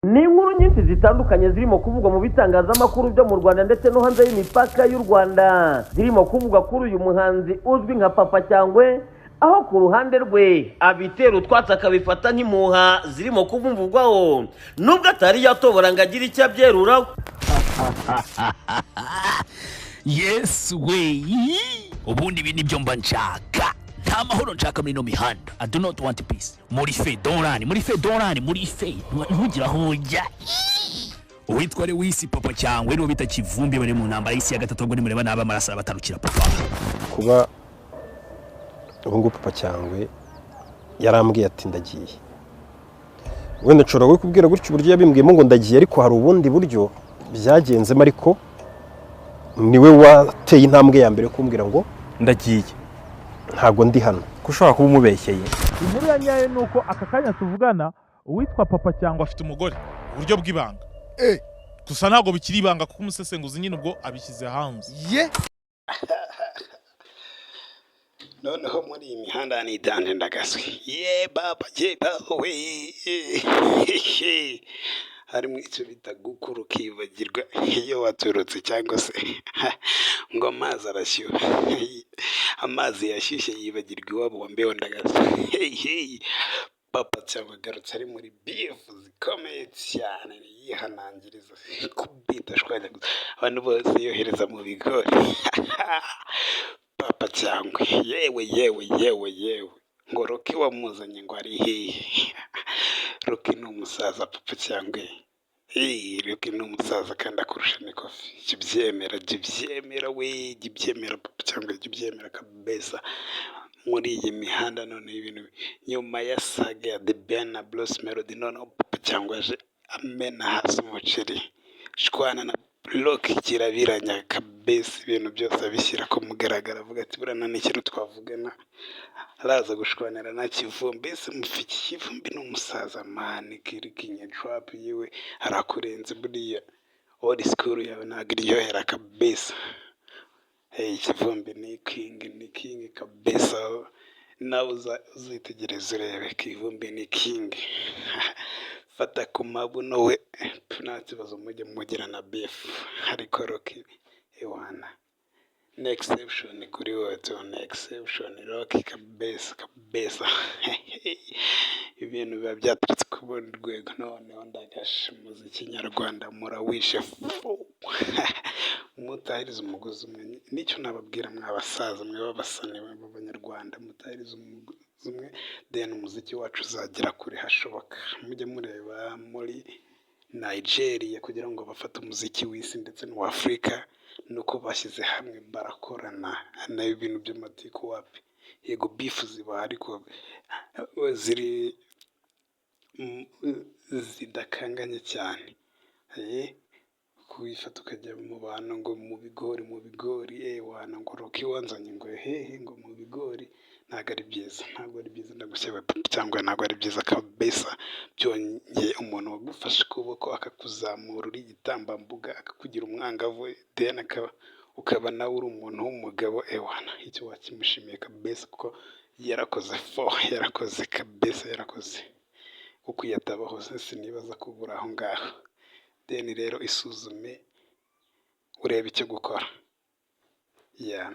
Ni inkuru nyinshi zitandukanye zirimo kuvugwa mu bitangazamakuru byo mu Rwanda ndetse no hanze y'imipaka y'u Rwanda, zirimo kuvugwa kuri uyu muhanzi uzwi nka Papa Cyangwe, aho ku ruhande rwe abitera utwatsi akabifata nk'impuha zirimo kumuvugwaho, nubwo atari yatobora ngo agire icyo abyeruraho. Yes we, ubundi ibi nibyo mba nshaka. Nta mahoro nshaka muri ino mihanda. I do not want peace. Muri fe dorani, muri fe dorani, muri fe ntugire aho ujya. Uwitwa Lewisi Papa Cyangwe n'uwo bita Kivumbi bari mu ntambara y'isi ya gatatu. Ubwo nimureba nabi amaraso arabatarukira papa. Kuba ubu ngubu Papa Cyangwe yarambwiye ati "Ndagiye", wenda nshobora kubwira gutyo uburyo yabimbwiyemo ngo "Ndagiye", ariko hari ubundi buryo byagenzemo, ariko niwe wateye intambwe ya mbere yo kumbwira ngo "Ndagiye." "Ntabwo ndi hano." Ko ushobora kuba umubeshyeye. Inkuru ya nyayo ni uko aka kanya tuvugana uwitwa Papa Cyangwa afite umugore mu buryo bw'ibanga, gusa ntabwo bikiri ibanga kuko umusesenguzi nyine ubwo abishyize hanze. Ye. Noneho muri iyi mihanda nitanje ndagaswi ye baba ye baba we, harimo icyo bita gukura ukibagirwa iyo waturutse, cyangwa se ngo amazi arashyuha, amazi yashyushye yibagirwa iwabo wa mbeho. Ndagaswi Papa Cyangwa agarutse ari muri beef zikomeye cyane, yihanangiriza kubita ashwanyaguza abantu bose yohereza mu bigori. Papa Cyangwe, yewe yewe yewe yewe, ngo Rocky wamuzanye ngo ari hehe? Rocky ni umusaza. Papa Cyangwe, Rocky ni umusaza kandi akurusha n'ikofi. Jya ubyemera, jya ubyemera we, jya ubyemera Papa Cyangwe, jya ubyemera kabisa. Muri iyi mihanda noneho ibintu nyuma ya saga ya The Ben na Bruce Melody, noneho Papa Cyangwe aje amena hasi umuceri, shwana na Rocky kirabiranya kabisa, ibintu byose abishyira ku mugaragaro, avuga ati "Buriya nta n'ikintu twavugana." Araza gushwanira na Kivumbi. Ese mufite Kivumbi? Ni umusaza man, kinya trap yiwe arakurenze. Buriya old school yawe ntabwo iryohera kabisa. Hey, Kivumbi ni king, ni king kabisa. Nawe uzitegereze urebe, Kivumbi ni king. Fata ku mabuno we, nta kibazo mujye mugira na beef, ariko Rocky ewana ni exception kuri wowe tu, ni exception Rocky kabisa kabisa. Ibintu biba byaturutse ku rundi rwego. Noneho ndagashe umuziki nyarwanda murawishe fu, mutahiriza umugozi umwe. Nicyo nababwira mwa basaza mwe b'abasani b'abanyarwanda, mutahiriza umugozi umwe, then umuziki wacu uzagera kure hashoboka. Mujye mureba muri Nigeria, kugira ngo bafate umuziki w'isi ndetse n'uwa Afurika, nuko bashyize hamwe barakorana. Nayo ibintu by'amatiku wapi. Yego beef ziba, ariko ziri zidakanganye cyane. Kuyifata ukajya mu bantu ngo mu bigori, mu bigori, ewana ngo Rocky wanzanye ngo hehe, ngo mu bigori, ntabwo ari byiza, ntabwo ari byiza. Ndagusaba cyangwa ntabwo ari byiza kabisa. Byongeye umuntu wagufashe ukuboko akakuzamura uri igitambambuga, akakugira umwangavu, then ukaba nawe uri umuntu w'umugabo, ewana icyo wakimushimiye kabisa, kuko yarakoze fo, yarakoze kabisa, yarakoze, kuko iyo atabaho sinibaza ko ubura aho ngaho. Then rero isuzume urebe icyo gukora, yeah.